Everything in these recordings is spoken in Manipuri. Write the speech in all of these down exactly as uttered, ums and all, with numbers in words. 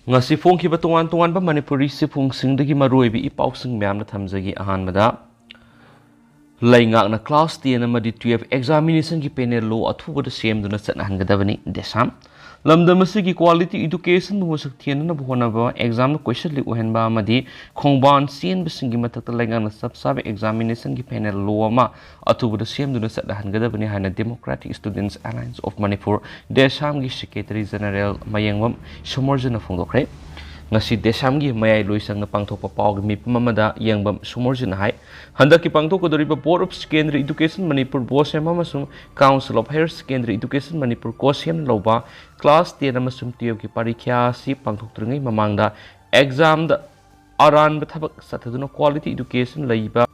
ꯉꯁꯤ ꯐꯣꯡꯈꯤꯕ ꯇꯣꯉꯥꯟ ꯇꯣꯉꯥꯟꯕ ꯃꯅꯤꯄꯨꯔꯤ ꯆꯦꯐꯣꯡꯁꯤꯡꯗꯒꯤ ꯃꯔꯨꯑꯣꯏꯕ ꯏ ꯄꯥꯎꯁꯤꯡ ꯃꯌꯥꯝꯅ ꯊꯝꯖꯒꯦ꯫ ꯑꯍꯥꯟꯕꯗ, ꯂꯩꯉꯥꯛꯅ class ten ꯑꯃꯗꯤ twelve examinationꯒꯤ panel law ꯑꯊꯨꯕꯗ ꯁꯦꯝꯗꯨꯅ ꯆꯠꯅꯍꯟꯒꯗꯕꯅꯤ꯫ ꯗꯦꯁꯥꯝ, ꯂꯝꯗꯝ ꯑꯁꯤꯒꯤ quality educationꯕꯨ ꯃꯁꯛ ꯊꯦꯟꯅꯅꯕ ꯍꯣꯠꯅꯕ, examꯗ question leak ꯑꯣꯏꯍꯟꯕ ꯑꯃꯗꯤ ꯈꯣꯡꯕꯥꯟ ꯆꯦꯟꯕꯁꯤꯡꯒꯤ ꯃꯊꯛꯇ ꯂꯩꯉꯥꯛꯅ ꯆꯞ ꯆꯥꯕ examinationꯒꯤ panel law ꯑꯃ ꯑꯊꯨꯕꯗ ꯁꯦꯝꯗꯨꯅ ꯆꯠꯅꯍꯟꯒꯗꯕꯅꯤ ꯍꯥꯏꯅ Democratic Students Alliance of Manipur, ꯗꯦꯁꯥꯝꯒꯤ Secretary General ꯃꯌꯦꯡꯕꯝ ꯁꯣꯃꯣꯔꯖꯤꯅ ꯐꯣꯡꯗꯣꯛꯈ꯭ꯔꯦ꯫ ꯉꯁꯤ ꯗꯦꯁꯥꯝꯒꯤ ꯃꯌꯥꯏ ꯂꯣꯏꯁꯪꯅ ꯄꯥꯡꯊꯣꯛꯄ ꯄꯥꯎꯒꯤ ꯃꯤꯐꯝ ꯑꯃꯗ ꯌꯦꯡꯕꯝ ꯁꯣꯃꯣꯔꯖꯤꯅ ꯍꯥꯏ, ꯍꯟꯗꯛꯀꯤ ꯄꯥꯡꯊꯣꯛꯀꯗꯧꯔꯤꯕ Board of Secondary Education Manipur, ꯕꯣꯁꯦꯝ ꯑꯃꯁꯨꯡ Council of Higher Secondary Education Manipur, ꯀꯣꯁꯦꯝꯅ ꯂꯧꯕ class ten ꯑꯃꯁꯨꯡ twelveꯀꯤ ꯄꯔꯤꯈ꯭ꯌꯥ ꯑꯁꯤ ꯄꯥꯡꯊꯣꯛꯇ꯭ꯔꯤꯉꯩ ꯃꯃꯥꯡꯗ examꯗ ꯑꯔꯥꯟꯕ ꯊꯕꯛ ꯆꯠꯊꯗꯨꯅ quality education ꯂꯩꯕ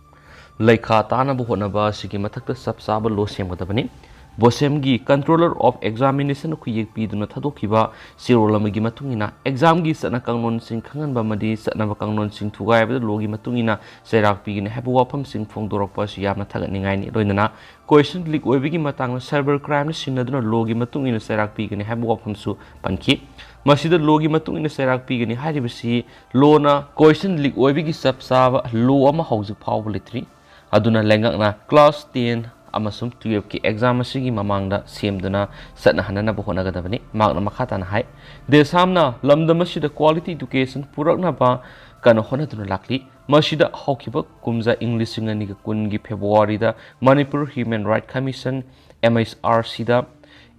ꯂꯩꯈꯥ ꯇꯥꯅꯕ ꯍꯣꯠꯅꯕ ꯑꯁꯤꯒꯤ ꯃꯊꯛꯇ ꯆꯞ ꯆꯥꯕ law ꯁꯦꯝꯒꯗꯕꯅꯤ꯫ ꯕꯣꯁꯦꯝꯒꯤ Controller of Examination ꯈꯨꯌꯦꯛ ꯄꯤꯗꯨꯅ ꯊꯥꯗꯣꯛꯈꯤꯕ ꯆꯦꯔꯣꯜ ꯑꯃꯒꯤ ꯃꯇꯨꯡ ꯏꯟꯅ, examꯒꯤ ꯆꯠꯅ ꯀꯥꯡꯂꯣꯟꯁꯤꯡ ꯈꯪꯍꯟꯕ ꯑꯃꯗꯤ ꯆꯠꯅꯕ ꯀꯥꯡꯂꯣꯟꯁꯤꯡ ꯊꯨꯒꯥꯏꯕꯗ lawꯒꯤ ꯃꯇꯨꯡ ꯏꯟꯅ ꯆꯩꯔꯥꯛ ꯄꯤꯒꯅꯤ ꯍꯥꯏꯕ ꯋꯥꯐꯝꯁꯤꯡ ꯐꯣꯡꯗꯣꯔꯛꯄ ꯑꯁꯤ ꯌꯥꯝꯅ ꯊꯥꯒꯠꯅꯤꯡꯉꯥꯏꯅꯤ꯫ ꯂꯣꯏꯅꯅ question leak ꯑꯣꯏꯕꯒꯤ ꯃꯇꯥꯡꯗ cyber crimeꯅ ꯁꯤꯟꯅꯗꯨꯅ lawꯒꯤ ꯃꯇꯨꯡ ꯏꯟꯅ ꯆꯩꯔꯥꯛ ꯄꯤꯒꯅꯤ ꯍꯥꯏꯕ ꯋꯥꯐꯝꯁꯨ ꯄꯟꯈꯤ꯫ ꯃꯁꯤꯗ lawꯒꯤ ꯃꯇꯨꯡ ꯏꯟꯅ ꯆꯩꯔꯥꯛ ꯄꯤꯒꯅꯤ ꯍꯥꯏꯔꯤꯕꯁꯤ lawꯅ question leak ꯑꯣꯏꯕꯒꯤ ꯆꯞ ꯆꯥꯕ law ꯑꯃ ꯍꯧꯖꯤꯛ ꯐꯥꯎꯕ ꯂꯩꯇ꯭ꯔꯤ꯫ ꯑꯗꯨꯅ ꯂꯩꯉꯥꯛꯅ class ten ꯑꯃꯁꯨꯡ twelveꯀꯤ exam ꯑꯁꯤꯒꯤ ꯃꯃꯥꯡꯗ ꯁꯦꯝꯗꯨꯅ ꯆꯠꯅꯍꯟꯅꯅꯕ ꯍꯣꯠꯅꯒꯗꯕꯅꯤ꯫ ꯃꯍꯥꯛꯅ ꯃꯈꯥ ꯇꯥꯅ ꯍꯥꯏ, ꯗꯦꯁꯥꯝꯅ ꯂꯝꯗꯝ ꯑꯁꯤꯗ quality education ꯄꯨꯔꯛꯅꯕ ꯀꯟꯅ ꯍꯣꯠꯅꯗꯨꯅ ꯂꯥꯛꯂꯤ꯫ ꯃꯁꯤꯗ ꯍꯧꯈꯤꯕ ꯀꯨꯝꯖꯥ ꯏꯪ ꯂꯤꯁꯤꯡ ꯑꯅꯤꯒ ꯀꯨꯟꯒꯤ Februaryꯗ Manipur Human Rights Commission, MHRCꯗ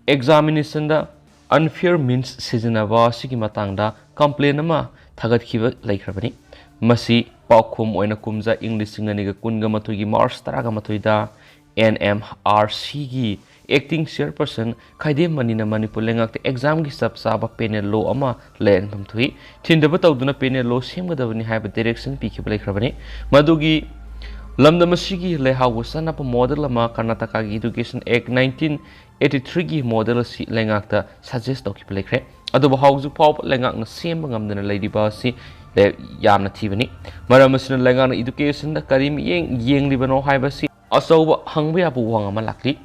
examinationꯗ unfair means ꯁꯤꯖꯤꯟꯅꯕ ꯑꯁꯤꯒꯤ ꯃꯇꯥꯡꯗ complaint ꯑꯃ ꯊꯥꯒꯠꯈꯤꯕ ꯂꯩꯈ꯭ꯔꯕꯅꯤ꯫ ꯃꯁꯤ ꯄꯥꯎꯈꯨꯝ ꯑꯣꯏꯅ ꯀꯨꯝꯖꯥ ꯏꯪ ꯂꯤꯁꯤꯡ ꯑꯅꯤꯒ ꯀꯨꯟꯒ ꯃꯥꯊꯣꯏꯒꯤ March ꯇꯔꯥꯒ ꯃꯥꯊꯣꯏꯗ NMRCꯒꯤ acting chairperson ꯈꯥꯏꯗꯦꯝ ꯃꯅꯤꯅ ꯃꯅꯤꯄꯨꯔ ꯂꯩꯉꯥꯛꯇ examꯒꯤ ꯆꯞ ꯆꯥꯕ panel law ꯑꯃ ꯂꯩꯍꯟꯐꯝ ꯊꯣꯛꯏ꯫ ꯊꯤꯟꯗꯕ ꯇꯧꯗꯨꯅ panel law ꯁꯦꯝꯒꯗꯕꯅꯤ ꯍꯥꯏꯕ direction ꯄꯤꯈꯤꯕ ꯂꯩꯈ꯭ꯔꯕꯅꯤ꯫ ꯃꯗꯨꯒꯤ ꯂꯝꯗꯝ ꯑꯁꯤꯒꯤ ꯂꯩꯍꯥꯎꯕꯨ ꯆꯥꯟꯅꯕ model ꯑꯃ Karnatakaꯒꯤ Education Act nineteen eighty threeꯒꯤ model ꯑꯁꯤ ꯂꯩꯉꯥꯛꯇ suggest ꯇꯧꯈꯤꯕ ꯂꯩꯈ꯭ꯔꯦ꯫ ꯑꯗꯨꯕꯨ ꯍꯧꯖꯤꯛ ꯐꯥꯎꯕ ꯂꯩꯉꯥꯛꯅ ꯁꯦꯝꯕ ꯉꯝꯗꯅ ꯂꯩꯔꯤꯕ ꯑꯁꯤ ꯂꯩ-, ꯌꯥꯝꯅ ꯊꯤꯕꯅꯤ꯫ ꯃꯔꯝ ꯑꯁꯤꯅ ꯂꯩꯉꯥꯛꯅ educationꯗ ꯀꯔꯤ ꯃꯤꯠꯌꯦꯡ ꯌꯦꯡꯂꯤꯕꯅꯣ ꯍꯥꯏꯕꯁꯤ ꯑꯆꯧꯕ ꯍꯪꯕ ꯌꯥꯕ ꯋꯥꯍꯪ ꯑꯃ ꯂꯥꯛꯂꯤ꯫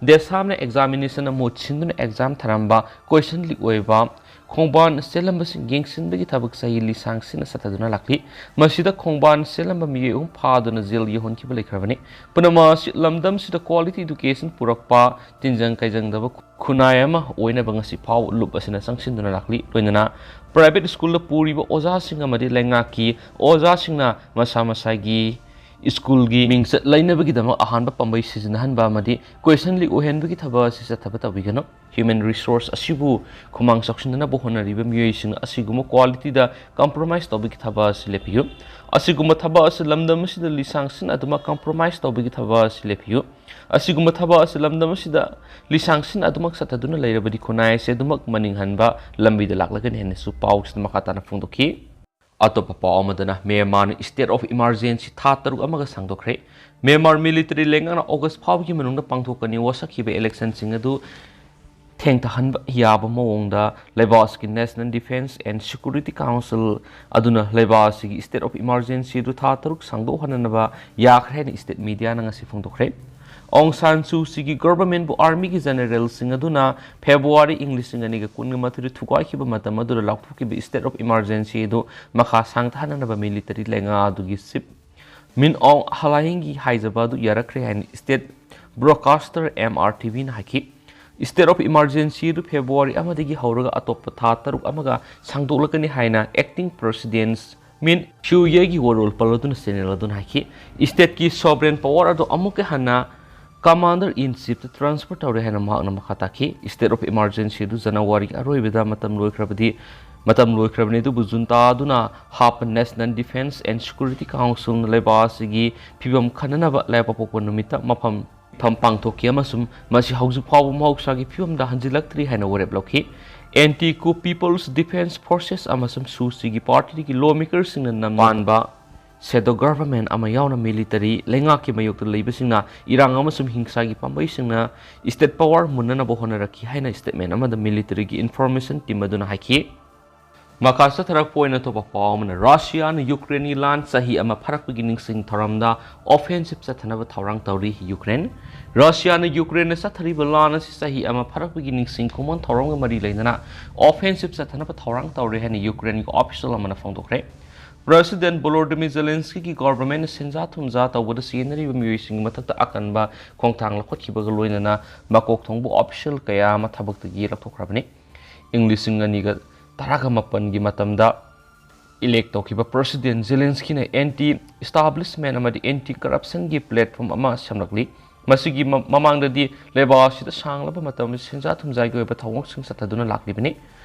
ꯗꯦꯁꯥꯝꯅ examination ꯑꯃ ꯁꯤꯟꯗꯨꯅ exam ꯊꯥꯔꯝꯕ, question leak ꯑꯣꯏꯕ, ꯈꯣꯡꯕꯥꯟ ꯆꯦꯜꯂꯝꯕꯁꯤꯡ ꯌꯦꯡꯁꯤꯟꯕꯒꯤ ꯊꯕꯛ ꯆꯍꯤ ꯂꯤꯁꯥꯡ ꯁꯤꯠꯅ ꯆꯠꯊꯗꯨꯅ ꯂꯥꯛꯂꯤ꯫ ꯃꯁꯤꯗ ꯈꯣꯡꯕꯥꯟ ꯆꯦꯜꯂꯝꯕ ꯃꯤꯑꯣꯏ ꯑꯍꯨꯝ ꯐꯥꯗꯨꯅ ꯖꯦꯜ ꯌꯧꯍꯟꯈꯤꯕ ꯂꯩꯈ꯭ꯔꯕꯅꯤ꯫ ꯄꯨꯝꯅꯃꯛ ꯑꯁꯤ ꯂꯝꯗꯝꯁꯤꯗ quality education ꯄꯨꯔꯛꯄ, ꯇꯤꯟꯖꯪ ꯀꯥꯏꯖꯪꯗꯕ ꯈꯨꯟꯅꯥꯏ ꯑꯃ ꯑꯣꯏꯅꯕ ꯉꯁꯤ ꯐꯥꯎꯕ ꯂꯨꯞ ꯑꯁꯤꯅ ꯆꯪꯁꯤꯟꯗꯨꯅ ꯂꯥꯛꯂꯤ꯫ ꯂꯣꯏꯅꯅ private schoolꯗ ꯄꯨꯔꯤꯕ ꯑꯣꯖꯥꯁꯤꯡ ꯑꯃꯗꯤ ꯂꯩꯉꯥꯛꯀꯤ ꯑꯣꯖꯥꯁꯤꯡꯅ ꯃꯁꯥ ꯃꯁꯥꯒꯤ schoolꯒꯤ ꯃꯤꯡꯆꯠ ꯂꯩꯅꯕꯒꯤꯗꯃꯛ ꯑꯍꯥꯟꯕ ꯄꯥꯝꯕꯩ ꯁꯤꯖꯤꯟꯅꯍꯟꯕ ꯑꯃꯗꯤ question leak ꯑꯣꯏꯍꯟꯕꯒꯤ ꯊꯕꯛ ꯑꯁꯤ ꯆꯠꯊꯕ ꯇꯧꯕꯤꯒꯅꯨ꯫ Human resource ꯑꯁꯤꯕꯨ ꯈꯨꯃꯥꯡ ꯆꯥꯎꯁꯤꯟꯅꯅꯕ ꯍꯣꯠꯅꯔꯤꯕ ꯃꯤꯑꯣꯏꯁꯤꯡ ꯑꯁꯤꯒꯨꯝꯕ qualityꯗ compromise ꯇꯧꯕꯒꯤ ꯊꯕꯛ ꯑꯁꯤ ꯂꯦꯞꯄꯤꯌꯨ꯫ ꯑꯁꯤꯒꯨꯝꯕ ꯊꯕꯛ ꯑꯁꯤ ꯂꯝꯗꯝ ꯑꯁꯤꯗ ꯂꯤꯁꯥꯡ ꯁꯤꯠꯅ ꯑꯗꯨꯃꯛ compromise ꯇꯧꯕꯒꯤ ꯊꯕꯛ ꯑꯁꯤ ꯂꯦꯞꯄꯤꯌꯨ꯫ ꯑꯁꯤꯒꯨꯝꯕ ꯊꯕꯛ ꯑꯁꯤ ꯂꯝꯗꯝ ꯑꯁꯤꯗ ꯂꯤꯁꯥꯡ ꯁꯤꯠꯅ ꯑꯗꯨꯃꯛ ꯆꯠꯊꯗꯨꯅ ꯂꯩꯔꯕꯗꯤ ꯈꯨꯟꯅꯥꯏ ꯑꯁꯤ ꯑꯗꯨꯃꯛ ꯃꯅꯤꯡꯍꯟꯕ ꯂꯝꯕꯤꯗ ꯂꯥꯛꯂꯒꯅꯤ ꯍꯥꯏꯅꯁꯨ ꯄꯥꯎꯁꯤꯗ ꯃꯈꯥ ꯇꯥꯅ ꯐꯣꯡꯗꯣꯛꯈꯤ꯫ ꯑꯇꯣꯞꯄ ꯄꯥꯎ ꯑꯃꯗꯅ ꯃ꯭ꯌꯥꯟꯃꯥꯔꯅ state of emergency ꯊꯥ ꯇꯔꯨꯛ ꯑꯃꯒ ꯁꯥꯡꯗꯣꯛꯈ꯭ꯔꯦ꯫ ꯃ꯭ꯌꯥꯟꯃꯥꯔ military ꯂꯩꯉꯥꯛꯅ August ꯐꯥꯎꯕꯒꯤ ꯃꯅꯨꯡꯗ ꯄꯥꯡꯊꯣꯛꯀꯅꯤ ꯋꯥꯁꯛꯈꯤꯕ electionꯁꯤꯡ ꯑꯗꯨ ꯊꯦꯡꯊꯍꯟꯕ ꯌꯥꯕ ꯃꯑꯣꯡꯗ ꯂꯩꯕꯥꯛ ꯑꯁꯤꯒꯤ National Defence and Security Council ꯑꯗꯨꯅ ꯂꯩꯕꯥꯛ ꯑꯁꯤꯒꯤ state of emergency ꯑꯗꯨ ꯊꯥ ꯇꯔꯨꯛ ꯁꯥꯡꯗꯣꯛꯍꯟꯅꯕ ꯌꯥꯈ꯭ꯔꯦ ꯍꯥꯏꯅ state mediaꯅ ꯉꯁꯤ ꯐꯣꯡꯗꯣꯛꯈ꯭ꯔꯦ꯫ ꯑꯣꯡ ꯁꯥꯟ ꯁꯨ ꯆꯤꯒꯤ governmentꯕꯨ armyꯒꯤ generalꯁꯤꯡ ꯑꯗꯨꯅ February ꯏꯪ ꯂꯤꯁꯤꯡ ꯑꯅꯤꯒ ꯀꯨꯟꯒ ꯃꯥꯊꯣꯏꯗ ꯊꯨꯒꯥꯏꯈꯤꯕ ꯃꯇꯝ ꯑꯗꯨꯗ ꯂꯥꯎꯊꯣꯛꯈꯤꯕ state of emergency ꯑꯗꯨ ꯃꯈꯥ ꯁꯥꯡꯊꯍꯟꯅꯕ military ꯂꯩꯉꯥꯛ ꯑꯗꯨꯒꯤ chief Min Aung Hlaingꯒꯤ ꯍꯥꯏꯖꯕ ꯑꯗꯨ ꯌꯥꯔꯛꯈ꯭ꯔꯦ ꯍꯥꯏꯅ state broadcaster M R T Vꯅ ꯍꯥꯏꯈꯤ꯫ State of emergency ꯑꯗꯨ February ꯑꯃꯗꯒꯤ ꯍꯧꯔꯒ ꯑꯇꯣꯞꯄ ꯊꯥ ꯇꯔꯨꯛ ꯑꯃꯒ ꯁꯥꯡꯗꯣꯛꯂꯛꯀꯅꯤ ꯍꯥꯏꯅ acting president Min Aung Hlaingꯒꯤ ꯋꯥꯔꯣꯜ ꯄꯜꯂꯗꯨꯅ channel ꯑꯗꯨꯅ ꯍꯥꯏꯈꯤ꯫ Stateꯀꯤ sovereign power ꯑꯗꯨ ꯑꯃꯨꯛꯀ ꯍꯟꯅ commander in chiefꯇ transfer ꯇꯧꯔꯦ ꯍꯥꯏꯅ ꯃꯍꯥꯛꯅ ꯃꯈꯥ ꯇꯥꯈꯤ꯫ State of emergency ꯑꯗꯨ January ꯑꯔꯣꯏꯕꯗ ꯃꯇꯝ ꯂꯣꯏꯈ꯭ꯔꯕꯗꯤ, ꯃꯇꯝ ꯂꯣꯏꯈ꯭ꯔꯕꯅꯤ, ꯑꯗꯨꯕꯨ junta ꯑꯗꯨꯅ ꯍꯥꯞꯄ National Defence and Security Councilꯅ ꯂꯩꯕꯥꯛ ꯑꯁꯤꯒꯤ ꯐꯤꯕꯝ ꯈꯟꯅꯅꯕ ꯂꯩꯕꯥꯛꯄꯣꯛꯄ ꯅꯨꯃꯤꯠꯇ ꯃꯐꯝ ꯃꯤꯐꯝ ꯄꯥꯡꯊꯣꯛꯈꯤ ꯑꯃꯁꯨꯡ ꯃꯁꯤ ꯍꯧꯖꯤꯛ ꯐꯥꯎꯕ ꯃꯍꯧꯁꯥꯒꯤ ꯐꯤꯕꯝꯗ ꯍꯟꯖꯤꯜꯂꯛꯇ꯭ꯔꯤ ꯍꯥꯏꯅ ꯋꯥꯔꯦꯞ ꯂꯧꯈꯤ꯫ Anti coup People's Defence Forces ꯑꯃꯁꯨꯡ ꯁꯨ ꯆꯤꯒꯤ partyꯒꯤ lawmakerꯁꯤꯡꯅ ꯅꯝꯅ ꯄꯥꯟꯕ shadow government ꯑꯃ ꯌꯥꯎꯅ military ꯂꯩꯉꯥꯛꯀꯤ ꯃꯥꯌꯣꯛꯇ ꯂꯩꯕꯁꯤꯡꯅ ꯏꯔꯥꯡ ꯑꯃꯁꯨꯡ ꯍꯤꯡꯁꯥꯒꯤ ꯄꯥꯝꯕꯩꯁꯤꯡꯅ state power ꯃꯨꯟꯅꯅꯕ ꯍꯣꯠꯅꯔꯛꯈꯤ ꯍꯥꯏꯅ statement ꯑꯃꯗ militaryꯒꯤ information team ꯑꯗꯨꯅ ꯍꯥꯏꯈꯤ꯫ ꯃꯈꯥ ꯆꯠꯊꯔꯛꯄ ꯑꯣꯏꯅ ꯑꯇꯣꯞꯄ ꯄꯥꯎ ꯑꯃꯅ, ꯔꯁꯤꯌꯥꯅ ꯌꯨꯀ꯭ꯔꯦꯟꯒꯤ ꯂꯥꯟ ꯆꯍꯤ ꯑꯃ ꯐꯥꯔꯛꯄꯒꯤ ꯅꯤꯡꯁꯤꯡ ꯊꯧꯔꯝꯗ offensive ꯆꯠꯊꯅꯕ ꯊꯧꯔꯥꯡ ꯇꯧꯔꯤ ꯌꯨꯀ꯭ꯔꯦꯟ꯫ ꯔꯁꯤꯌꯥꯅ ꯌꯨꯀ꯭ꯔꯦꯟꯗ ꯆꯠꯊꯔꯤꯕ ꯂꯥꯟ ꯑꯁꯤ ꯆꯍꯤ ꯑꯃ ꯐꯥꯔꯛꯄꯒꯤ ꯅꯤꯡꯁꯤꯡ ꯈꯨꯃꯣꯟ ꯊꯧꯔꯝꯒ ꯃꯔꯤ ꯂꯩꯅꯅ offensive ꯆꯠꯊꯅꯕ ꯊꯧꯔꯥꯡ ꯇꯧꯔꯤ ꯍꯥꯏꯅ ꯌꯨꯀ꯭ꯔꯦꯟꯒꯤ official ꯑꯃꯅ ꯐꯣꯡꯗꯣꯛꯈ꯭ꯔꯦ꯫ President Volodymyr Zelenskyꯒꯤ governmentꯅ ꯁꯦꯟꯖꯥ ꯊꯨꯝꯖꯥ ꯇꯧꯕꯗ ꯁꯤꯖꯤꯟꯅꯔꯤꯕ ꯃꯤꯑꯣꯏꯁꯤꯡꯒꯤ ꯃꯊꯛꯇ ꯑꯀꯟꯕ ꯈꯣꯡꯊꯥꯡ ꯂꯧꯈꯠꯈꯤꯕꯒ ꯂꯣꯏꯅꯅ ꯃꯀꯣꯛ ꯊꯣꯡꯕ official ꯀꯌꯥ ꯑꯃ ꯊꯕꯛꯇꯒꯤ ꯂꯧꯊꯣꯛꯈ꯭ꯔꯕꯅꯤ꯫ ꯏꯪ ꯂꯤꯁꯤꯡ ꯑꯅꯤꯒ ꯇꯔꯥꯒ ꯃꯥꯄꯟꯒꯤ ꯃꯇꯝꯗ elect ꯇꯧꯈꯤꯕ President Zelenskyꯅ anti establishment ꯑꯃꯗꯤ anti corruptionꯒꯤ platform ꯑꯃ ꯁꯦꯝꯂꯛꯂꯤ꯫ ꯃꯁꯤꯒꯤ ꯃ-, ꯃꯃꯥꯡꯗꯗꯤ ꯂꯩꯕꯥꯛ ꯑꯁꯤꯗ ꯁꯥꯡꯂꯕ ꯃꯇꯝ ꯁꯦꯟꯖꯥ ꯊꯨꯝꯖꯥꯒꯤ ꯑꯣꯏꯕ ꯊꯧꯑꯣꯡꯁꯤꯡ ꯆꯠꯊꯗꯨꯅ ꯂꯥꯛꯂꯤꯕꯅꯤ꯫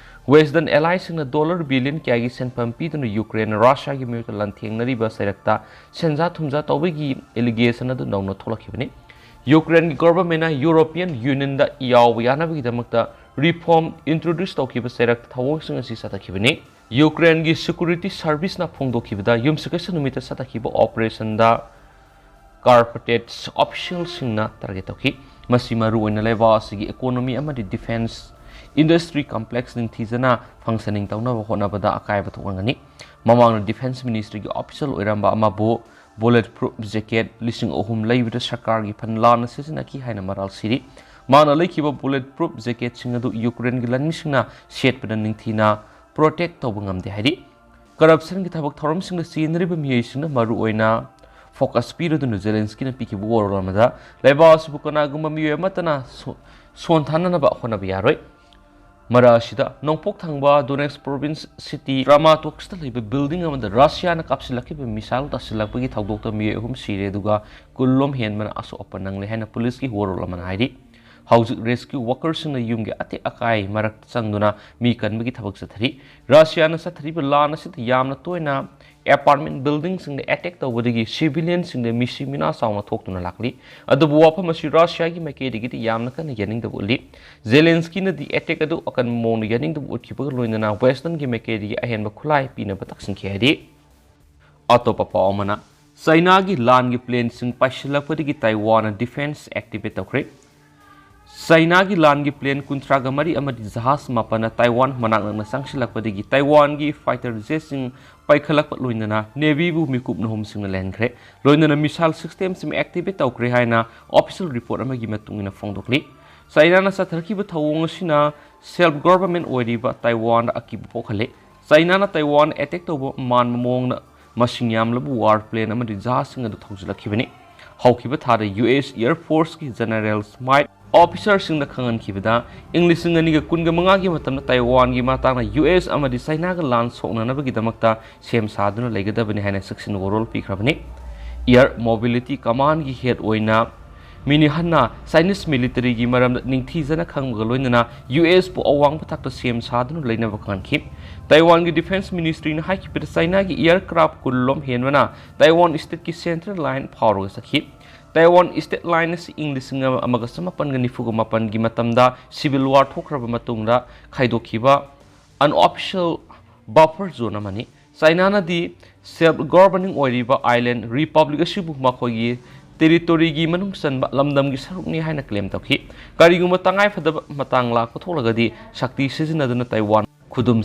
Western allyꯁꯤꯡꯅ dollar billion ꯀꯌꯥꯒꯤ ꯁꯦꯟꯐꯝ ꯄꯤꯗꯨꯅ ꯌꯨꯀ꯭ꯔꯦꯟꯅ ꯔꯁꯤꯌꯥꯒꯤ ꯃꯥꯌꯣꯛꯇ ꯂꯥꯟꯊꯦꯡꯅꯔꯤꯕ ꯆꯩꯔꯛꯇ ꯁꯦꯟꯖꯥ ꯊꯨꯝꯖꯥ ꯇꯧꯕꯒꯤ allegation ꯑꯗꯨ ꯅꯧꯅ ꯊꯣꯛꯂꯛꯈꯤꯕꯅꯤ꯫ ꯌꯨꯀ꯭ꯔꯦꯟꯒꯤ governmentꯅ European Unionꯗ ꯌꯥꯎꯕ ꯌꯥꯅꯕꯒꯤꯗꯃꯛꯇ reform introduce ꯇꯧꯈꯤꯕ ꯆꯩꯔꯛꯇ ꯊꯧꯑꯣꯡꯁꯤꯡ ꯑꯁꯤ ꯆꯠꯊꯈꯤꯕꯅꯤ꯫ ꯌꯨꯀ꯭ꯔꯦꯟꯒꯤ security serviceꯅ ꯐꯣꯡꯗꯣꯛꯈꯤꯕꯗ, ꯌꯨꯝꯁꯀꯩꯁ ꯅꯨꯃꯤꯠꯇ ꯆꯠꯊꯈꯤꯕ operationꯗ Carpatets officialꯁꯤꯡꯅ target ꯇꯧꯈꯤ꯫ ꯃꯁꯤ ꯃꯔꯨꯑꯣꯏꯅ ꯂꯩꯕꯥꯛ ꯑꯁꯤꯒꯤ economy ꯑꯃꯗꯤ defense industry complex ꯅꯤꯡꯊꯤꯖꯅ functioning ꯇꯧꯅꯕ ꯍꯣꯠꯅꯕꯗ ꯑꯀꯥꯏꯕ ꯊꯣꯛꯍꯟꯒꯅꯤ꯫ ꯃꯃꯥꯡꯗ defense ministryꯒꯤ official ꯑꯣꯏꯔꯝꯕ ꯑꯃꯕꯨ bullet proof jacket ꯂꯤꯁꯤꯡ ꯑꯍꯨꯝ ꯂꯩꯕꯗ ꯁꯔꯀꯥꯔꯒꯤ fund ꯂꯥꯟꯅ ꯁꯤꯖꯤꯟꯅꯈꯤ ꯍꯥꯏꯅ ꯃꯔꯥꯜ ꯁꯤꯔꯤ꯫ ꯃꯥꯅ ꯂꯩꯈꯤꯕ bullet proof jacketꯁꯤꯡ ꯑꯗꯨ ꯌꯨꯀ꯭ꯔꯦꯟꯒꯤ ꯂꯥꯟꯃꯤꯁꯤꯡꯅ ꯁꯦꯠꯄꯗ ꯅꯤꯡꯊꯤꯅ protect ꯇꯧꯕ ꯉꯝꯗꯦ ꯍꯥꯏꯔꯤ꯫ Corruptionꯒꯤ ꯊꯕꯛ ꯊꯧꯔꯝꯁꯤꯡꯗ ꯆꯦꯟꯅꯔꯤꯕ ꯃꯤꯑꯣꯏꯁꯤꯡꯗ ꯃꯔꯨꯑꯣꯏꯅ focus ꯄꯤꯔꯗꯨꯅ Zelenskyꯅ ꯄꯤꯈꯤꯕ ꯋꯥꯔꯣꯜ ꯑꯃꯗ, ꯂꯩꯕꯥꯛ ꯑꯁꯤꯕꯨ ꯀꯅꯥꯒꯨꯝꯕ ꯃꯤꯑꯣꯏ ꯑꯃꯠꯇꯅ ꯁꯣ-, ꯁꯣꯟꯊꯅꯅꯕ ꯍꯣꯠꯅꯕ ꯌꯥꯔꯣꯏ꯫ ꯃꯔꯛ ꯑꯁꯤꯗ ꯅꯣꯡꯄꯣꯛ ꯊꯪꯕ Donetsk province city Kramatorskꯇ ꯂꯩꯕ building ꯑꯃꯗ ꯔꯁꯤꯌꯥꯅ ꯀꯥꯞꯁꯤꯜꯂꯛꯈꯤꯕ missile ꯇꯥꯁꯤꯜꯂꯛꯄꯒꯤ ꯊꯧꯗꯣꯛꯇ ꯃꯤꯑꯣꯏ ꯑꯍꯨꯝ ꯁꯤꯔꯦ, ꯑꯗꯨꯒ ꯀꯨꯟꯂꯣꯝ ꯍꯦꯟꯕꯅ ꯑꯁꯣꯛ ꯑꯄꯟ ꯅꯪꯂꯦ ꯍꯥꯏꯅ ꯄꯨꯂꯤꯁꯀꯤ ꯋꯥꯔꯣꯜ ꯑꯃꯅ ꯍꯥꯏꯔꯤ꯫ ꯍꯧꯖꯤꯛ rescue workerꯁꯤꯡꯅ ꯌꯨꯝꯒꯤ ꯑꯇꯦꯛ ꯑꯀꯥꯏ ꯃꯔꯛꯇ ꯆꯪꯗꯨꯅ ꯃꯤ ꯀꯟꯕꯒꯤ ꯊꯕꯛ ꯆꯠꯊꯔꯤ꯫ ꯔꯁꯤꯌꯥꯅ ꯆꯠꯊꯔꯤꯕ ꯂꯥꯟ ꯑꯁꯤꯗ ꯌꯥꯝꯅ ꯇꯣꯏꯅ apartment buildingꯁꯤꯡꯗ attack ꯇꯧꯕꯗꯒꯤ civilianꯁꯤꯡꯗ ꯃꯤꯁꯤ ꯃꯤꯅꯥ ꯆꯥꯎꯅ ꯊꯣꯛꯇꯨꯅ ꯂꯥꯛꯂꯤ꯫ ꯑꯗꯨꯕꯨ ꯋꯥꯐꯝ ꯑꯁꯤ ꯔꯁꯤꯌꯥꯒꯤ ꯃꯥꯏꯀꯩꯗꯒꯤꯗꯤ ꯌꯥꯝꯅ ꯀꯟꯅ ꯌꯥꯅꯤꯡꯗꯕ ꯎꯠꯂꯤ꯫ Zelenskyꯅꯗꯤ attack ꯑꯗꯨ ꯑꯀꯟꯕ ꯃꯑꯣꯡꯗ ꯌꯥꯅꯤꯡꯗꯕ ꯎꯠꯈꯤꯕꯒ ꯂꯣꯏꯅꯅ Westernꯒꯤ ꯃꯥꯏꯀꯩꯗꯒꯤ ꯑꯍꯦꯟꯕ ꯈꯨꯠꯂꯥꯏ ꯄꯤꯅꯕ ꯇꯛꯁꯤꯟꯈꯤ ꯍꯥꯏꯔꯤ꯫ ꯑꯇꯣꯞꯄ ꯄꯥꯎ ꯑꯃꯅ, ꯆꯥꯏꯅꯥꯒꯤ ꯂꯥꯟꯒꯤ planeꯁꯤꯡ ꯄꯥꯏꯁꯤꯜꯂꯛꯄꯗꯒꯤ ꯇꯥꯏꯋꯥꯟꯅ defense activate ꯇꯧꯈ꯭ꯔꯦ꯫ ꯆꯥꯏꯅꯥꯒꯤ ꯂꯥꯟꯒꯤ ꯄ꯭ꯂꯦꯟ ꯀꯨꯟꯊ꯭ꯔꯥꯒ ꯃꯔꯤ ꯑꯃꯗꯤ ꯖꯍꯥꯖ ꯃꯥꯄꯟꯅ ꯇꯥꯏꯋꯥꯟ ꯃꯅꯥꯛ ꯅꯛꯅ ꯆꯪꯁꯤꯜꯂꯛꯄꯗꯒꯤ ꯇꯥꯏꯋꯥꯟꯒꯤ ꯐꯥꯏꯇꯔ ꯖꯦꯠꯁꯤꯡ ꯄꯥꯏꯈꯠꯂꯛꯄ ꯂꯣꯏꯅꯅ ꯅꯦꯚꯤꯕꯨ ꯃꯤꯀꯨꯞ ꯅꯍꯨꯝꯁꯤꯡꯅ ꯂꯩꯍꯟꯈ꯭ꯔꯦ꯫ ꯂꯣꯏꯅꯅ ꯃꯤꯁꯥꯏꯜ ꯁꯤꯁꯇꯦꯝꯁꯤꯡ ꯑꯦꯛꯇꯤꯚꯦꯠ ꯇꯧꯈ꯭ꯔꯦ ꯍꯥꯏꯅ ꯑꯣꯐꯤꯁꯤꯌꯦꯜ ꯔꯤꯄꯣꯔꯠ ꯑꯃꯒꯤ ꯃꯇꯨꯡ ꯏꯟꯅ ꯐꯣꯡꯗꯣꯛꯂꯤ꯫ ꯆꯥꯏꯅꯥꯅ ꯆꯠꯊꯔꯛꯈꯤꯕ ꯊꯧꯑꯣꯡ ꯑꯁꯤꯅ ꯁꯦꯜꯐ ꯒꯣꯚꯔꯟꯃꯦꯟꯠ ꯑꯣꯏꯔꯤꯕ ꯇꯥꯏꯋꯥꯟꯗ ꯑꯀꯤꯕ ꯄꯣꯛꯍꯜꯂꯦ꯫ ꯆꯥꯏꯅꯥꯅ ꯇꯥꯏꯋꯥꯟ ꯑꯦꯇꯦꯛ ꯇꯧꯕ ꯃꯥꯟꯕ ꯃꯑꯣꯡꯗ ꯃꯁꯤꯡ ꯌꯥꯝꯂꯕ ꯋꯥꯔ ꯄ꯭ꯂꯦꯟ ꯑꯃꯗꯤ ꯖꯍꯥꯖꯁꯤꯡ ꯑꯗꯨ ꯊꯧꯖꯤꯜꯂꯛꯈꯤꯕꯅꯤ꯫ ꯍꯧꯈꯤꯕ ꯊꯥꯗ ꯌꯨ ꯑꯦꯁ ꯑꯦꯌꯔ ꯐꯣꯔꯁꯀꯤ ꯖꯦꯅꯔꯦꯜ ꯁ꯭ꯃꯥꯏꯠ ꯑꯣꯐꯤꯁꯔꯁꯤꯡꯅ ꯈꯪꯍꯟꯈꯤꯕꯗ, ꯏꯪ ꯂꯤꯁꯤꯡ ꯑꯅꯤꯒ ꯀꯨꯟꯒ ꯃꯉꯥꯒꯤ ꯃꯇꯝꯗ ꯇꯥꯏꯋꯥꯟꯒꯤ ꯃꯇꯥꯡꯗ ꯌꯨ ꯑꯦꯁ ꯑꯃꯗꯤ ꯆꯥꯏꯅꯥꯒ ꯂꯥꯟ ꯁꯣꯛꯅꯅꯕꯒꯤꯗꯃꯛꯇ ꯁꯦꯝ ꯁꯥꯗꯨꯅ ꯂꯩꯒꯗꯕꯅꯤ ꯍꯥꯏꯅ ꯆꯦꯛꯁꯤꯟ ꯋꯥꯔꯣꯜ ꯄꯤꯈ꯭ꯔꯕꯅꯤ꯫ ꯑꯦꯌꯔ ꯃꯣꯕꯤꯂꯤꯇꯤ ꯀꯃꯥꯟꯒꯤ ꯍꯦꯗ ꯑꯣꯏꯅ ꯃꯤꯅꯤ ꯍꯟꯅ ꯆꯥꯏꯅꯤꯁ ꯃꯤꯂꯤꯇꯔꯤꯒꯤ ꯃꯔꯝꯗ ꯅꯤꯡꯊꯤꯖꯅ ꯈꯪꯕꯒ ꯂꯣꯏꯅꯅ ꯌꯨ ꯑꯦꯁꯄꯨ ꯑꯋꯥꯡꯕ ꯊꯥꯛꯇ ꯁꯦꯝ ꯁꯥꯗꯨꯅ ꯂꯩꯅꯕ ꯈꯪꯍꯟꯈꯤ꯫ ꯇꯥꯏꯋꯥꯟꯒꯤ ꯗꯤꯐꯦꯟꯁ ꯃꯤꯅꯤꯁꯇ꯭ꯔꯤꯅ ꯍꯥꯏꯈꯤꯕꯗ, ꯆꯥꯏꯅꯥꯒꯤ ꯑꯦꯌꯔ ꯀ꯭ꯔꯥꯐ ꯀꯨꯟꯂꯣꯝ ꯍꯦꯟꯕꯅ ꯇꯥꯏꯋꯥꯟ ꯁ꯭ꯇꯦꯠꯀꯤ ꯁꯦꯟꯇ꯭ꯔꯦꯜ ꯂꯥꯏꯟ ꯐꯥꯎꯔꯒ ꯆꯠꯈꯤ꯫ ꯇꯥꯏꯋꯥꯟ ꯁ꯭ꯇꯦꯠ ꯂꯥꯏꯟ ꯑꯁꯤ ꯏꯪ ꯂꯤꯁꯤꯡ ꯑꯃꯒ ꯆꯃꯥꯄꯟꯒ ꯅꯤꯐꯨꯒ ꯃꯥꯄꯟꯒꯤ ꯃꯇꯝꯗ ꯁꯤꯚꯤꯜ ꯋꯥꯔ ꯊꯣꯛꯈ꯭ꯔꯕ ꯃꯇꯨꯡꯗ ꯈꯥꯏꯗꯣꯛꯈꯤꯕ ꯑꯟꯑꯣꯐꯤꯁꯤꯌꯦꯜ ꯕꯐꯔ ꯖꯣꯟ ꯑꯃꯅꯤ꯫ ꯆꯥꯏꯅꯥꯅꯗꯤ ꯁꯦꯜꯐ ꯒꯣꯚꯔꯅꯤꯡ ꯑꯣꯏꯔꯤꯕ ꯑꯥꯏꯂꯦꯟ ꯔꯤꯄꯕ꯭ꯂꯤꯛ ꯑꯁꯤꯕꯨ ꯃꯈꯣꯏꯒꯤ ꯇꯦꯔꯤꯇꯣꯔꯤꯒꯤ ꯃꯅꯨꯡ ꯆꯟꯕ ꯂꯝꯗꯝꯒꯤ ꯁꯔꯨꯛꯅꯤ ꯍꯥꯏꯅ ꯀ꯭ꯂꯦꯝ ꯇꯧꯈꯤ꯫ ꯀꯔꯤꯒꯨꯝꯕ ꯇꯉꯥꯏꯐꯗꯕ ꯃꯇꯥꯡ ꯂꯥꯛꯄ ꯊꯣꯛꯂꯒꯗꯤ ꯁꯛꯇꯤ ꯁꯤꯖꯤꯟꯅꯗꯨꯅ ꯇꯥꯏꯋꯥꯟ ꯈꯨꯗꯨꯝ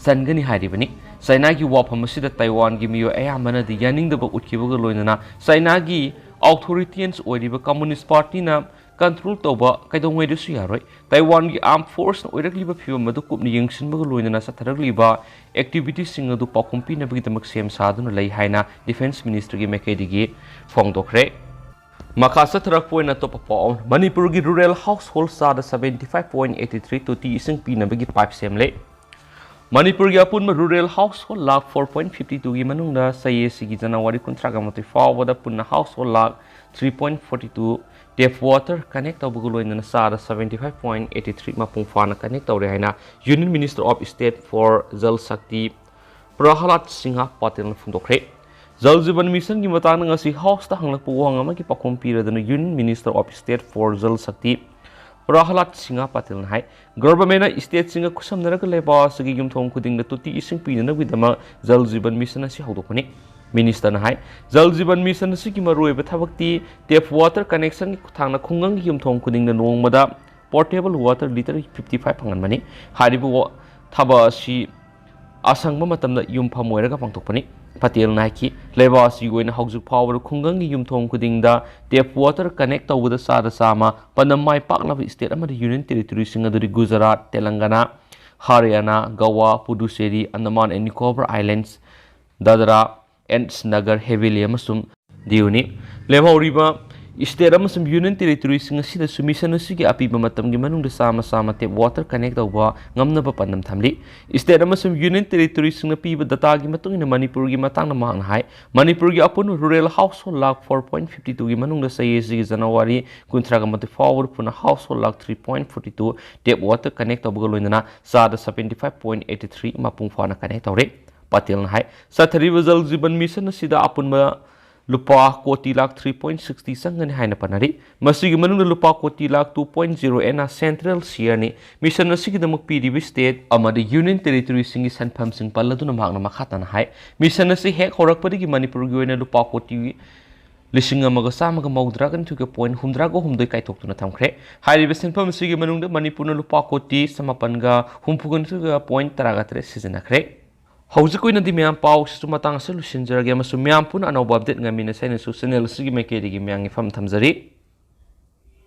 ꯆꯟꯒꯅꯤ ꯍꯥꯏꯔꯤꯕꯅꯤ꯫ ꯆꯥꯏꯅꯥꯒꯤ ꯋꯥꯐꯝ ꯑꯁꯤꯗ ꯇꯥꯏꯋꯥꯟꯒꯤ ꯃꯤꯑꯣꯏ ꯑꯌꯥꯝꯕꯅꯗꯤ ꯌꯥꯅꯤꯡꯗꯕ ꯎꯠꯈꯤꯕꯒ ꯂꯣꯏꯅꯅ ꯆꯥꯏꯅꯥꯒꯤ ꯑꯣꯊꯣꯔꯤꯇꯦꯟꯁ ꯑꯣꯏꯔꯤꯕ ꯀꯝꯃꯨꯅꯤꯁ ꯄꯥꯔꯇꯤꯅ ꯀꯟꯇ꯭ꯔꯣꯜ ꯇꯧꯕ ꯀꯩꯗꯧꯉꯩꯗꯁꯨ ꯌꯥꯔꯣꯏ꯫ ꯇꯥꯏꯋꯥꯟꯒꯤ ꯑꯥꯔꯝ ꯐꯣꯔꯁꯅ ꯑꯣꯏꯔꯛꯂꯤꯕ ꯐꯤꯕꯝ ꯑꯗꯨ ꯀꯨꯞꯅ ꯌꯦꯡꯁꯤꯟꯕꯒ ꯂꯣꯏꯅꯅ ꯆꯠꯊꯔꯛꯂꯤꯕ ꯑꯦꯛꯇꯤꯚꯤꯇꯤꯁꯤꯡ ꯑꯗꯨ ꯄꯥꯎꯈꯨꯝ ꯄꯤꯅꯕꯒꯤꯗꯃꯛ ꯁꯦꯝ ꯁꯥꯗꯨꯅ ꯂꯩ ꯍꯥꯏꯅ ꯗꯤꯐꯦꯟꯁ ꯃꯤꯅꯤꯁꯇ꯭ꯔꯤꯒꯤ ꯃꯥꯏꯀꯩꯗꯒꯤ ꯐꯣꯡꯗꯣꯛꯈ꯭ꯔꯦ꯫ ꯃꯈꯥ ꯆꯠꯊꯔꯛꯄ ꯑꯣꯏꯅ ꯑꯇꯣꯞꯄ ꯄꯥꯎ, ꯃꯅꯤꯄꯨꯔꯒꯤ ꯔꯨꯔꯦꯜ ꯍꯥꯎꯁꯍꯣꯜ ꯆꯥꯗ seventy five point eighty three ꯇꯣꯇꯤ ꯏꯁꯤꯡ ꯄꯤꯅꯕꯒꯤ ꯄꯥꯏꯞ ꯁꯦꯝꯂꯦ꯫ ꯃꯅꯤꯄꯨꯔꯒꯤ ꯑꯄꯨꯟꯕ rural household lakh four point fifty twoꯒꯤ ꯃꯅꯨꯡꯗ ꯆꯍꯤ ꯑꯁꯤꯒꯤ ꯖꯅꯋꯥꯔꯤ ꯀꯨꯟꯊ꯭ꯔꯥꯒ ꯃꯥꯊꯣꯏ ꯐꯥꯎꯕꯗ ꯄꯨꯟꯅ household lakh three point forty two tap water connect ꯇꯧꯕꯒ ꯂꯣꯏꯅꯅ ꯆꯥꯗ seventy five point eighty three ꯃꯄꯨꯡ ꯐꯥꯅ ꯀꯅꯦꯛ ꯇꯧꯔꯦ ꯍꯥꯏꯅ Union Minister of State for Jal Shakti ꯄ꯭ꯔꯍꯂꯥꯗ Singh ꯄꯇꯦꯜꯅ ꯐꯣꯡꯗꯣꯛꯈ꯭ꯔꯦ꯫ ꯖꯜ ꯖꯤꯕꯟ ꯃꯤꯁꯟꯒꯤ ꯃꯇꯥꯡꯗ ꯉꯁꯤ ꯍꯥꯎꯁꯇ ꯍꯪꯂꯛꯄ ꯋꯥꯍꯪ ꯑꯃꯒꯤ ꯄꯥꯎꯈꯨꯝ ꯄꯤꯔꯗꯨꯅ Union Minister of State for Jal Shakti ꯄ꯭ꯔꯍꯂꯥꯗ Singh ꯄꯇꯦꯜꯅ ꯍꯥꯏ, ꯒꯚꯔꯟꯃꯦꯟꯠꯅ ꯁ꯭ꯇꯦꯠꯁꯤꯡꯒ ꯈꯨꯠꯁꯝꯅꯔꯒ ꯂꯩꯕꯥꯛ ꯑꯁꯤꯒꯤ ꯌꯨꯝꯊꯣꯡ ꯈꯨꯗꯤꯡꯗ ꯇꯣꯇꯤ ꯏꯁꯤꯡ ꯄꯤꯅꯅꯕꯒꯤꯗꯃꯛ ꯖꯜ ꯖꯤꯕꯟ ꯃꯤꯁꯟ ꯑꯁꯤ ꯍꯧꯗꯣꯛꯄꯅꯤ꯫ ꯃꯤꯅꯤꯁꯇꯔꯅ ꯍꯥꯏ, ꯖꯜ ꯖꯤꯕꯟ ꯃꯤꯁꯟ ꯑꯁꯤꯒꯤ ꯃꯔꯨꯑꯣꯏꯕ ꯊꯕꯛꯇꯤ ꯇꯦꯞ ꯋꯥꯇꯔ ꯀꯅꯦꯛꯁꯟꯒꯤ ꯈꯨꯠꯊꯥꯡꯅ ꯈꯨꯡꯒꯪꯒꯤ ꯌꯨꯝꯊꯣꯡ ꯈꯨꯗꯤꯡꯗ ꯅꯣꯡꯃꯗ portable water litre fifty five ꯐꯪꯍꯟꯕꯅꯤ꯫ ꯍꯥꯏꯔꯤꯕ ꯋꯥ-, ꯊꯕꯛ ꯑꯁꯤ ꯑꯁꯪꯕ ꯃꯇꯝꯗ ꯌꯨꯝꯐꯝ ꯑꯣꯏꯔꯒ ꯄꯥꯡꯊꯣꯛꯄꯅꯤ꯫ ꯄꯇꯦꯜꯅ ꯍꯥꯏꯈꯤ, ꯂꯩꯕꯥꯛ ꯑꯁꯤꯒꯤ ꯑꯣꯏꯅ ꯍꯧꯖꯤꯛ ꯐꯥꯎꯕꯗ ꯈꯨꯡꯒꯪꯒꯤ ꯌꯨꯝꯊꯣꯡ ꯈꯨꯗꯤꯡꯗ ꯇꯦꯞ ꯋꯥꯇꯔ ꯀꯅꯦꯛ ꯇꯧꯕꯗ ꯆꯥꯗ ꯆꯥꯝꯃ ꯄꯥꯟꯗꯝ ꯃꯥꯏ ꯄꯥꯛꯂꯕ ꯁ꯭ꯇꯦꯠ ꯑꯃꯗꯤ ꯌꯨꯅꯤꯌꯟ ꯇꯦꯔꯤꯇꯣꯔꯤꯁꯤꯡ ꯑꯗꯨꯗꯤ Gujarat, Telangana, Haryana, Goa, Puducherry, Andaman and Nicobar islands, Dadra and Nagar Haveli ꯑꯃꯁꯨꯡ ꯗꯤꯌꯨꯅꯤ꯫ ꯂꯦꯝꯍꯧꯔꯤꯕ ꯁ꯭ꯇꯦꯠ ꯑꯃꯁꯨꯡ ꯌꯨꯅꯤꯌꯟ ꯇꯦꯔꯤꯇꯣꯔꯤꯁꯤꯡ ꯑꯁꯤꯗꯁꯨ ꯃꯤꯁꯟ ꯑꯁꯤꯒꯤ ꯑꯄꯤꯕ ꯃꯇꯝꯒꯤ ꯃꯅꯨꯡꯗ ꯆꯥꯝꯃ ꯆꯥꯝꯃ ꯇꯦꯞ ꯋꯥꯇꯔ ꯀꯅꯦꯛ ꯇꯧꯕ ꯉꯝꯅꯕ ꯄꯥꯟꯗꯝ ꯊꯝꯂꯤ꯫ ꯁ꯭ꯇꯦꯠ ꯑꯃꯁꯨꯡ ꯌꯨꯅꯤꯌꯟ ꯇꯦꯔꯤꯇꯣꯔꯤꯁꯤꯡꯅ ꯄꯤꯕ ꯗꯇꯥꯒꯤ ꯃꯇꯨꯡ ꯏꯟꯅ ꯃꯅꯤꯄꯨꯔꯒꯤ ꯃꯇꯥꯡꯗ ꯃꯍꯥꯛꯅ ꯍꯥꯏ, ꯃꯅꯤꯄꯨꯔꯒꯤ ꯑꯄꯨꯟꯕ rural household lakh four point fifty ꯇꯨꯒꯤ ꯃꯅꯨꯡꯗ ꯆꯍꯤ ꯑꯁꯤꯒꯤ ꯖꯅꯋꯥꯔꯤ ꯀꯨꯟꯊ꯭ꯔꯥꯒ ꯃꯥꯊꯣꯏ ꯐꯥꯎꯕꯗ ꯄꯨꯟꯅ household lakh three point forty two tap water connect ꯇꯧꯕꯒ ꯂꯣꯏꯅꯅ ꯆꯥꯗ seventy five point eighty three ꯃꯄꯨꯡ ꯐꯥꯅ ꯀꯅꯦꯛ ꯇꯧꯔꯦ꯫ ꯄꯇꯦꯜꯅ ꯍꯥꯏ, ꯆꯠꯊꯔꯤꯕ ꯖꯜ ꯖꯤꯕꯟ ꯃꯤꯁꯟ ꯑꯁꯤꯗ ꯑꯄꯨꯟꯕ ꯂꯨꯄꯥ ꯀꯣꯇꯤ ꯂꯥꯈ ꯊ꯭ꯔꯤ ꯄꯣꯏꯟ ꯁꯤꯛꯁꯇꯤ ꯆꯪꯒꯅꯤ ꯍꯥꯏꯅ ꯄꯟꯅꯔꯤ꯫ ꯃꯁꯤꯒꯤ ꯃꯅꯨꯡꯗ ꯂꯨꯄꯥ ꯀꯣꯇꯤ ꯂꯥꯈ ꯇꯨ ꯄꯣꯏꯟ ꯖꯤꯔꯣ ꯑꯦꯠꯅ ꯁꯦꯟꯇ꯭ꯔꯦꯜ ꯁꯤꯌꯔꯅꯤ꯫ ꯃꯤꯁꯟ ꯑꯁꯤꯒꯤꯗꯃꯛ ꯄꯤꯔꯤꯕ ꯁ꯭ꯇꯦꯠ ꯑꯃꯗꯤ ꯌꯨꯅꯤꯌꯟ ꯇꯦꯔꯤꯇꯣꯔꯤꯁꯤꯡꯒꯤ ꯁꯦꯟꯐꯝꯁꯤꯡ ꯄꯜꯂꯗꯨꯅ ꯃꯍꯥꯛꯅ ꯃꯈꯥ ꯇꯥꯅ ꯍꯥꯏ, ꯃꯤꯁꯟ ꯑꯁꯤ ꯍꯦꯛ ꯍꯧꯔꯛꯄꯗꯒꯤ ꯃꯅꯤꯄꯨꯔꯒꯤ ꯑꯣꯏꯅ ꯂꯨꯄꯥ ꯀꯣꯇꯤ ꯂꯤꯁꯤꯡ ꯑꯃꯒ ꯆꯥꯝꯃꯒ ꯃꯧꯗ꯭ꯔꯥꯒ ꯅꯤꯊꯣꯏꯒ ꯄꯣꯏꯟ ꯍꯨꯝꯗ꯭ꯔꯥꯒ ꯍꯨꯝꯗꯣꯏ ꯀꯥꯏꯊꯣꯛꯇꯨꯅ ꯊꯝꯈ꯭ꯔꯦ꯫ ꯍꯥꯏꯔꯤꯕ ꯁꯦꯟꯐꯝ ꯑꯁꯤꯒꯤ ꯃꯅꯨꯡꯗ ꯃꯅꯤꯄꯨꯔꯅ ꯂꯨꯄꯥ ꯀꯣꯇꯤ ꯆꯃꯥꯄꯟꯒ ꯍꯨꯝꯐꯨꯒ ꯅꯤꯊꯣꯏꯒ ꯄꯣꯏꯟ ꯇꯔꯥꯒ ꯇꯔꯦꯠ ꯁꯤꯖꯤꯟꯅꯈ꯭ꯔꯦ꯫ ꯍꯧꯖꯤꯛ ꯑꯣꯏꯅꯗꯤ ꯃꯌꯥꯝ ꯄꯥꯎ ꯑꯁꯤꯁꯨ ꯃꯇꯥꯡ ꯑꯁꯤꯗ ꯂꯣꯏꯁꯤꯟꯖꯔꯒꯦ ꯑꯃꯁꯨꯡ ꯃꯌꯥꯝ ꯄꯨꯟꯅ ꯑꯅꯧꯕ ꯑꯞꯗꯦꯠ ꯉꯥꯏꯃꯤꯟꯅꯁꯦ ꯍꯥꯏꯅꯁꯨ ꯆꯦꯅꯦꯜ ꯑꯁꯤꯒꯤ ꯃꯥꯏꯀꯩꯗꯒꯤ ꯃꯌꯥꯝꯒꯤ ꯐꯝ ꯊꯝꯖꯔꯤ꯫